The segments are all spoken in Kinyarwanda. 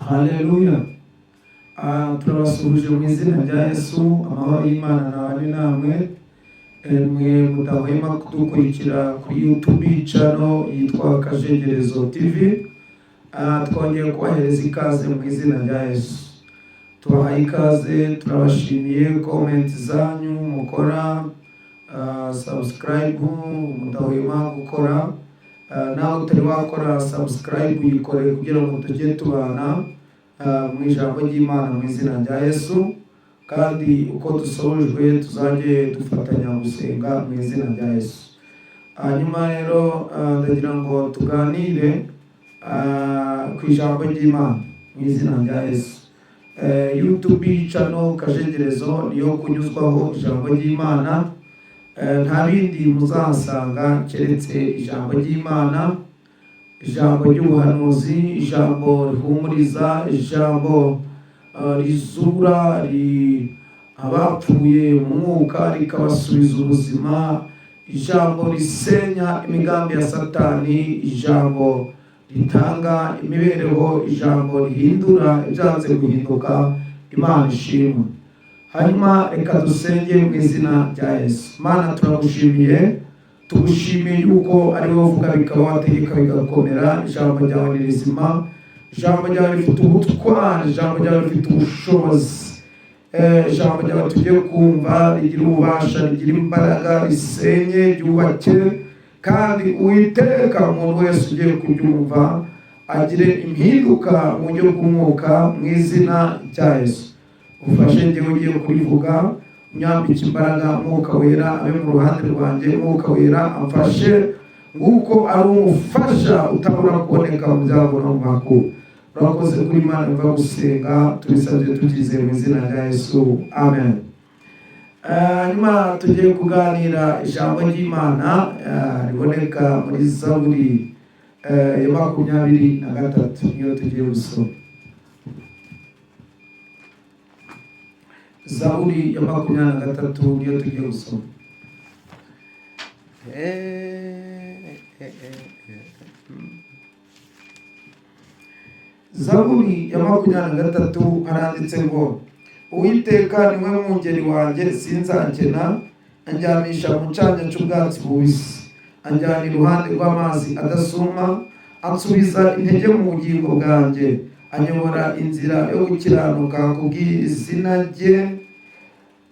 Haleluya. Turabasuhuje mu izina rya Yesu. Amahoro y'Imana nabane namwe. Mwe mudahwema kudukurikira kuri YouTube channel yitwa Kajengerezo TV. Twongeye kubahereza ikaze mu izina rya Yesu. Tubahaye ikaze, turabashimiye comment zanyu mukora, subscribe mudahwema gukora. Nawe utari wakora subscribe, uyikore kugira ngo tujye tubana mu ijambo ry'Imana mu izina rya Yesu, kandi uko dusojwe tuzajye dufatanya gusenga mu izina rya Yesu. Hanyuma rero ndagira ngo tuganire ku ijambo ry'Imana mu izina rya Yesu. YouTube channel Kajengerezo niyo kunyuzwaho ijambo ry'Imana. Nta bindi muzahasanga keretse ijambo ry'Imana, ijambo ry'ubuhanuzi, ijambo rihumuriza, ijambo rizura abapfuye mu mwuka rikabasubiza ubuzima, ijambo risenya imigambi ya Satani, ijambo ritanga imibereho, ijambo rihindura ibyanze guhinduka. Imana ishimwe. Hanyuma reka dusenge mu izina rya Yesu. Mana, turagushimiye, tugushimiye yuko ari wowe uvuga bikaba, wategeka bigakomera. Ijambo ryawe ni rizima, ijambo ryawe rifite ubutwari, ijambo ryawe rifite ubushobozi. Ijambo ryawe tugiye kumva rigira ububasha, rigira imbaraga, risenye, ryubake, kandi Uwiteka, umuntu wese ugiye kuryumva agire impinduka mu buryo bw'umwuka mu izina rya Yesu. Ufashe njyewe ugiye kurivuga, unyambike imbaraga, Mwuka Wera abe mu ruhande rwanjye, Mwuka Wera amfashe nguko ari umufasha utabura kuboneka mu byago no mu makuba. Urakoze kuri Imana biva gusenga, tubisabye tubyizeye mu izina rya Yesu, amen. Hanyuma tugiye kuganira ijambo ry'Imana riboneka muri Zaburi ya 23, niyo tugiye gusoma. Zaburi ya 23 niyo tugiye gusoma. Zaburi ya 23 haranditse ngo: "Uwiteka niwe mwungeri wanjye, sinzakena. Andyamisha mu cyanya cy'ubwatsi bubisi, anjyana iruhande rw'amazi adasuma, ansubiza intege mu bugingo bwanjye, anyobora inzira yo gukiranuka kubw'izina rye.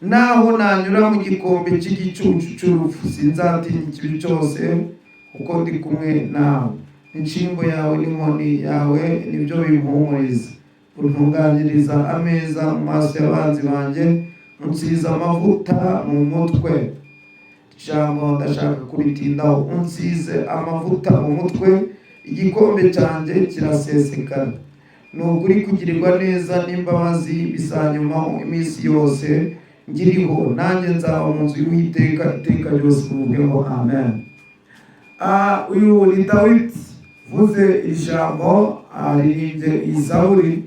Naho nanyura mu gikombe cy'igicucu cy'urupfu, sinzatinya ikibi cyose, kuko ndi kumwe nawe. Inshyimbo yawe n'inkoni yawe nibyo bimpumuriza. Untunganyiriza ameza mu maso y'abanzi banjye, unsiza amavuta mu mutwe." Ijambo ndashaka kuritindaho: unsize amavuta mu mutwe, igikombe cyanjye kirasesekara. Ni ukuri, kugirirwa neza n'imbabazi bizanyumaho iminsi yose ngiriho, nanjye nzaba mu nzu y'Uwiteka iteka ryose. Muvuge ngo amen. Uyu ni Dawidi uvuze ijambo, aririmbye iyi zaburi,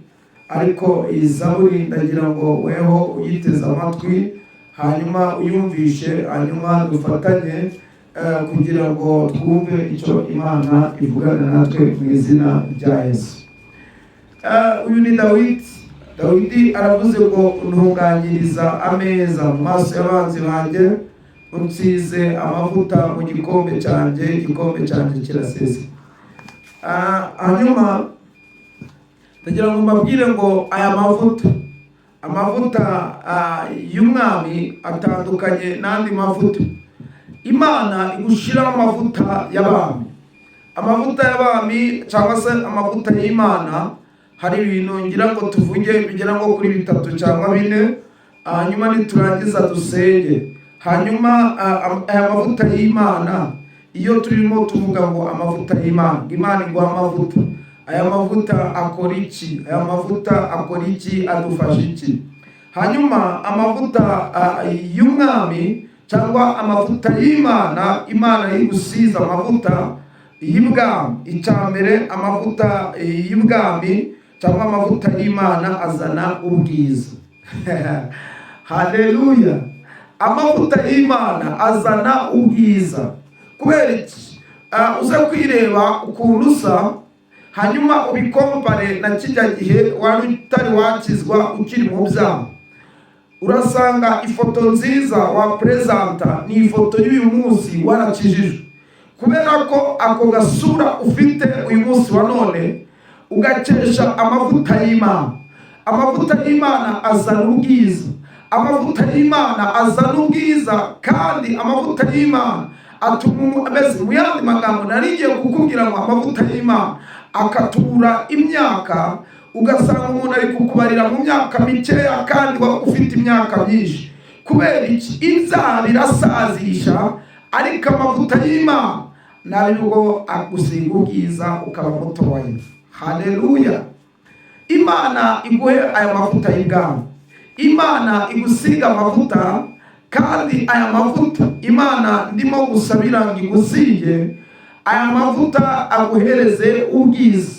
ariko iyi zaburi ndagira ngo weho uyiteze amatwi, hanyuma uyumvishe, hanyuma dufatanye kugira ngo twumve icyo Imana ivugana natwe mu izina rya Yesu. Uyu ni Dawidi. Dawidi aravuze ngo: "Ntunganyiriza ameza mu maso y'abanzi banjye, unsize amavuta mu gikombe cyanjye, igikombe cyanjye kiraseze." Hanyuma ndagira ngo mbabwire ngo aya mavuta, amavuta y'umwami atandukanye n'andi mavuta. Imana igushyiraho amavuta y'abami. Amavuta y'abami cyangwa se amavuta y'Imana, hari ibintu ngira ngo tuvuge bigera nko kuri bitatu cyangwa bine, hanyuma niturangiza dusenge. Hanyuma aya mavuta y'Imana, iyo turimo tuvuga ngo amavuta y'Imana, Imana iguha amavuta, aya mavuta akora iki? Aya mavuta akora iki? Adufasha iki? Hanyuma amavuta y'umwami cyangwa amavuta y'Imana, Imana yigusiza amavuta y'ibwami. Icya mbere, amavuta y'ibwami cyangwa amavuta y'Imana azana ubwiza. Haleluya! Amavuta y'Imana azana ubwiza. Kubera iki? Uze kwireba ukuntu usa. Hanyuma ubikompare na kijya gihe wari utari wakizwa, ukiri mu byaha. Urasanga ifoto nziza wa presenta ni ifoto y'uyu munsi warakijijwe, kubera ko ako gasura ufite uyu munsi wa none ugakesha amavuta y'Imana. Amavuta y'Imana azana ubwiza, amavuta y'Imana azana ubwiza, kandi amavuta y'Imana atuma ameze. Mu yandi magambo, nari ngiye kukubwira ngo amavuta y'Imana akatura imyaka, ugasanga umuntu ari kukubarira mu myaka mikeya kandi waba ufite imyaka myinshi. Kubera iki? Ibyaha birasazisha, ariko amavuta y'Imana nabwo agusiga ubwiza, ukaba mutoya. Haleluya! Imana iguhe aya mavuta y'ibwami, Imana igusiga amavuta. Kandi aya mavuta Imana ndimo gusabira ngo igusige aya mavuta, aguhereze ubwiza.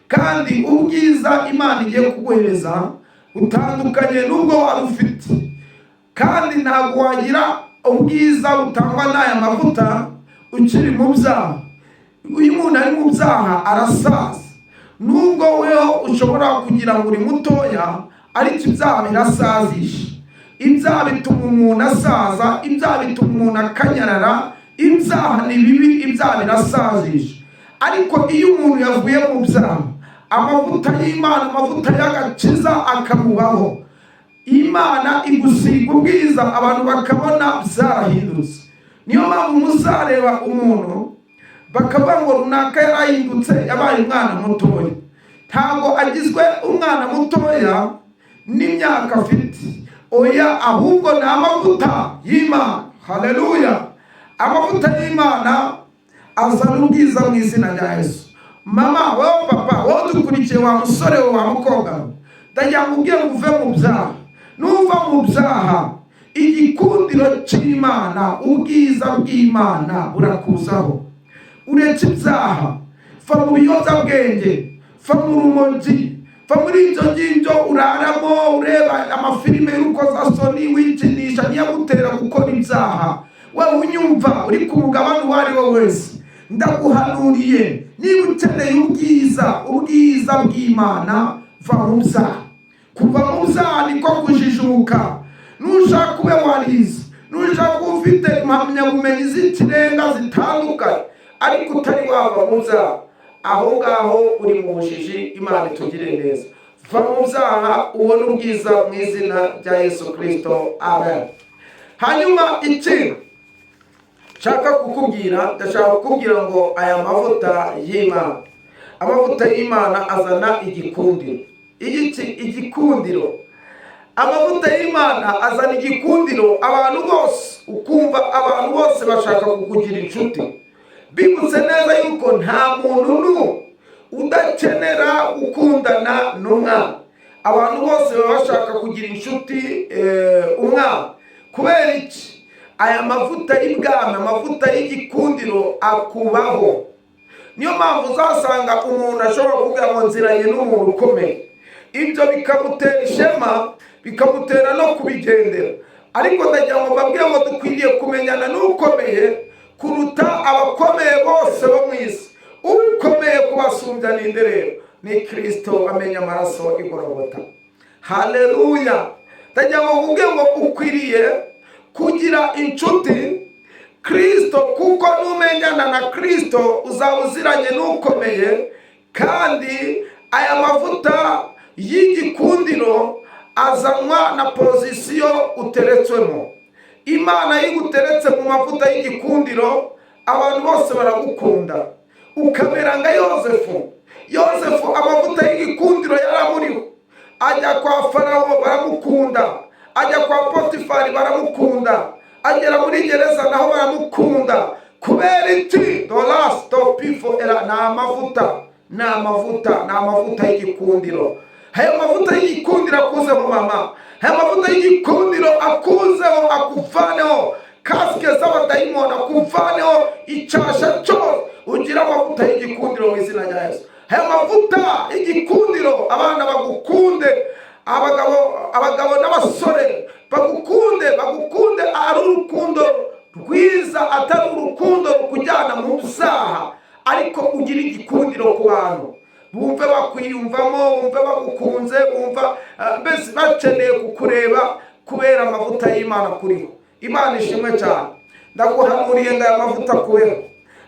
Kandi ubwiza Imana igiye kuguhereza butandukanye n'ubwo wari ufite, kandi ntabwo wagira ubwiza butangwa n'aya mavuta ukiri mu byaha. Iyo umuntu ari mu byaha arasaza, nubwo weho ushobora kugira ngo uri mutoya, ariko ibyaha birasazisha. Ibyaha bituma umuntu asaza, ibyaha bituma umuntu akanyarara. Ibyaha ni bibi, ibyaha birasazisha. Ariko iyo umuntu yavuye mu byaha, amavuta y'Imana, amavuta y'agakiza akamubaho, Imana igusiga ubwiza, abantu bakabona byarahindutse. Niyo mpamvu muzareba umuntu bakavuga ngo runaka yarahindutse, yabaye umwana mutoya. Ntabwo agizwe umwana mutoya n'imyaka afite, oya, ahubwo ni amavuta y'Imana. Haleluya! Amavuta y'Imana azana ubwiza mu izina rya Yesu. Mama wowe, papa wowe dukurikiye, wa musore we, wa mukobwa we, ndagira ngo ubwire ngo uve mu byaha. Nuva mu byaha, igikundiro cy'Imana, ubwiza bw'Imana burakuzaho. Uretse ibyaha, va mu biyobyabwenge, va mu rumogi, va muri ibyo ngibyo uraramo ureba amafilime y'urukozasoni, wikinisha, niyagutera gukora ibyaha. Wowe unyumva uri ku mugabane uwo ari we wese, ndaguhanuriye, niba ukeneye ubwiza, ubwiza bw'Imana, va mu byaha. Kuva mu byaha niko kujijuka. Nushaka ube warize, nushaka kuba ufite impamyabumenyi z'ikirenga zitandukanye, ariko utari wava mu byaha, aho ngaho uri mu bujiji. Imana itugire neza. Va mu byaha, ubone ubwiza mu izina rya Yesu Kirisito, amen. Hanyuma ikindi nshaka kukubwira, ndashaka kukubwira ngo aya mavuta y'Imana, amavuta y'Imana azana igikundiro. Igiki? Igikundiro. Amavuta y'Imana azana igikundiro, abantu bose ukumva abantu bose bashaka kukugira inshuti. Bibutse neza yuko nta muntu n'umwe udakenera gukundana n'umwana. Abantu bose baba bashaka kugira inshuti umwana. Kubera iki? Aya mavuta y'ibwami, amavuta y'igikundiro akubaho. Niyo mpamvu uzasanga umuntu ashobora kuvuga ngo nziranye n'umuntu ukomeye, ibyo bikamutera ishema, bikamutera no kubigendera. Ariko ndagira ngo mbabwire ngo dukwiriye kumenyana n'ukomeye kuruta abakomeye bose bo mu isi. Ukomeye kubasumbya ninde rero? Ni Kirisito wamennye amaraso i Gorogota. Haleluya! Ndagira ngo nkubwire ngo ukwiriye kugira inshuti Kirisito, kuko numenyana na Kirisito uzaba uziranye n'ukomeye. Kandi aya mavuta y'igikundiro azanwa na position uteretswemo. Imana iyo iguteretse mu mavuta y'igikundiro, abantu bose baragukunda, ukamera nka Yosefu. Yosefu amavuta y'igikundiro yaramuriho, ajya kwa Farawo baramukunda, ajya kwa Potifari baramukunda, agera muri gereza naho baramukunda. Kubera iki? Dorasi topifo era ni amavuta, ni amavuta, ni amavuta y'igikundiro. Ayo mavuta y'igikundiro akuzeho, mama, aya mavuta y'igikundiro akuzeho, akuvaneho kasike z'abadayimoni, akuvaneho icyasha cyose, ugira amavuta y'igikundiro mu izina rya Yesu. Aya mavuta y'igikundiro, abana bagukunde, abagabo, abagabo n'abasore bagukunde, bagukunde ari urukundo rwiza, atari urukundo rukujyana mu byaha, ariko ugira igikundiro ku bantu. Bumve bakwiyumvamo, bumve bagukunze, bumva mbese bakeneye kukureba kubera amavuta y'Imana kuriho. Imana ishimwe cyane. Ndaguhanuriye ngo aya mavuta kubeho,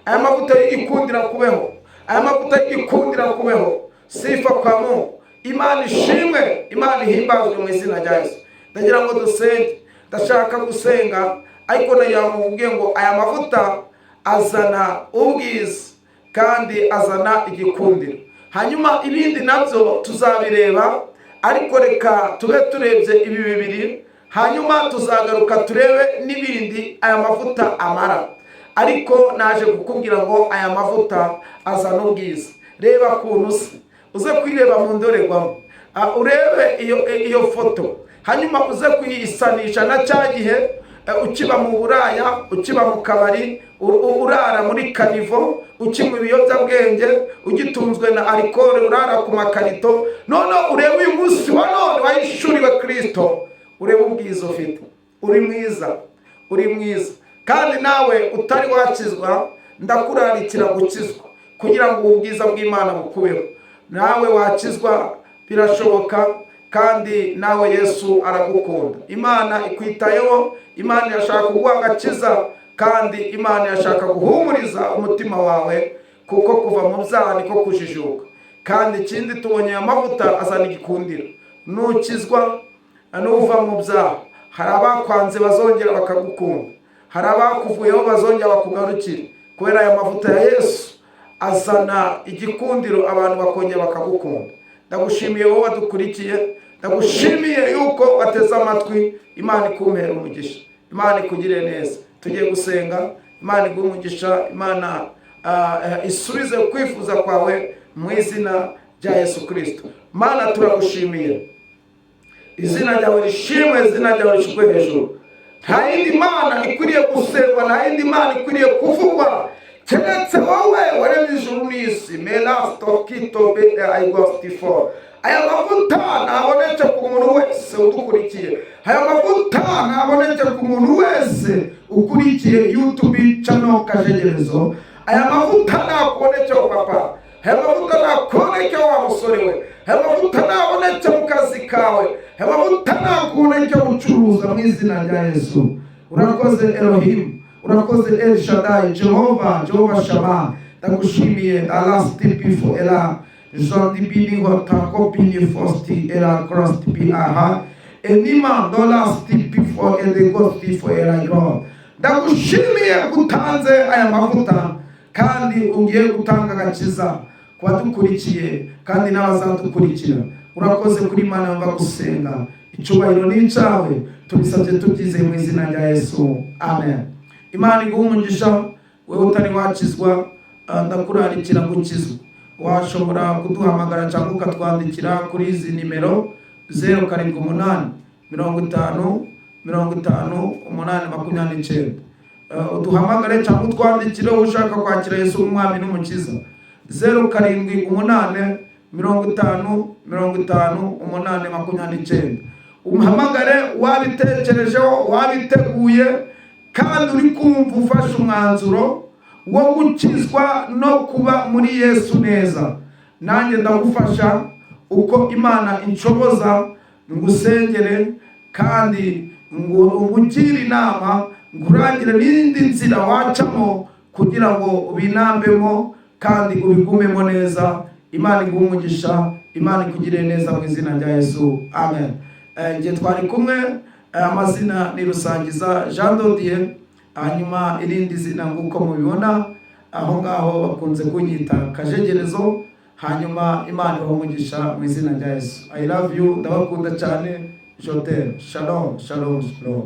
aya mavuta y'igikundira kubeho, aya mavuta y'igikundira kubeho. Sifa kwa Mungu. Imana ishimwe, Imana ihimbazwe mu izina rya Yesu. Ndagira ngo dusenge. Ndashaka gusenga, ariko nagira ngo mubwire ngo aya mavuta azana ubwiza kandi azana igikundiro. Hanyuma ibindi nabyo tuzabireba, ariko reka tube turebye ibi bibiri, hanyuma tuzagaruka turebe n'ibindi aya mavuta amara. Ariko naje kukubwira ngo aya mavuta azana ubwiza. Reba ukuntu usa, uze kwireba mu ndorerwamo, urebe iyo foto, hanyuma uze kuyisanisha na cya gihe ukiba mu buraya, ukiba mu kabari, urara muri caniveau, ukinywa ibiyobyabwenge, ugitunzwe na alcool, urara ku makarito. Noneho urebe uyu munsi wa none wahishuriwe Kirisito, urebe ubwiza ufite. Uri mwiza, uri mwiza. Kandi nawe utari wakizwa, ndakurarikira gukizwa kugira ngo ubu bwiza bw'Imana bukubeho. Nawe wakizwa, birashoboka, kandi nawe Yesu aragukunda. Imana ikwitayeho, Imana irashaka kuguha agakiza, kandi Imana irashaka guhumuriza umutima wawe, kuko kuva mu byaha niko kujijuka. Kandi ikindi tubonye, aya mavuta azana igikundiro. Nukizwa, nuva mu byaha, hari abakwanze bazongera bakagukunda, hari abakuvuyeho bazongera bakugarukire, kubera aya mavuta ya Yesu azana igikundiro, abantu bakongera bakagukunda. Ndagushimiye wowe wadukurikiye, ndagushimiye yuko wateze amatwi. Imana ikumpera umugisha, Imana ikugire neza. Tugiye gusenga. Imana iguhe umugisha, Imana isubize kwifuza kwawe mu izina rya Yesu Kirisito. Mana, turagushimiye. Izina ryawe rishimwe, izina ryawe rishyirwe hejuru. Nta yindi mana ikwiriye gusengwa, nta yindi mana ikwiriye kuvugwa keretse wowe waremye ijuru n'isi. Merastokito bede ayigostifo. Aya mavuta ntaboneke ku muntu wese udukurikiye, aya mavuta ntaboneke ku muntu wese ukurikiye YouTube channel Kajegerezo. Aya mavuta nakubonekeho, papa. Aya mavuta nakubonekeho, wa musore we. Aya mavuta naboneke mu kazi kawe, aya mavuta nakuboneke gucuruza, mu izina rya Yesu. Urakoze Elohim, urakoze El Shaddai, Jehova, Jehova Shama. Ndagushimiye. Alastipifo ela jandibini hotakopini fosti ela crosti aha enima dolastipifo elegostifo ela yo. Ndagushimiye ko utanze aya mavuta kandi ugiye gutanga agakiza ku badukurikiye kandi n'abazadukurikira. Urakoze kuri Imana yumva gusenga. Icyubahiro ni icyawe, tubisabye tubyizeye mu izina rya Yesu, amen. Imana iguha umugisha. Wowe utari wakizwa, ndakurarikira gukizwa. Washobora kuduhamagara cyangwa ukatwandikira kuri izi nimero: 0785050829. Uduhamagare cyangwa utwandikire ushaka kwakira Yesu nk'umwami n'umukiza. 0785050829. Umuhamagare wabitekerejeho, wabiteguye, kandi uri kumva ufashe umwanzuro wo gukizwa no kuba muri Yesu neza. Nanjye ndagufasha uko Imana inshoboza, ngusengere kandi ngugire inama, ngurangire n'indi nzira wacamo kugira ngo ubinambemo kandi ubigumemo neza. Imana iguhe umugisha, Imana ikugirire neza mu izina rya Yesu, amen. Njye twari kumwe, amazina ni Rusangiza Jean Dodier, hanyuma irindi zina nguko mubibona aho ngaho bakunze kunyita Kajegerezo. Hanyuma Imana ibahe umugisha mu izina rya Yesu. I love you, ndabakunda cyane. Je t'aime. Shalom, shalom, shalom.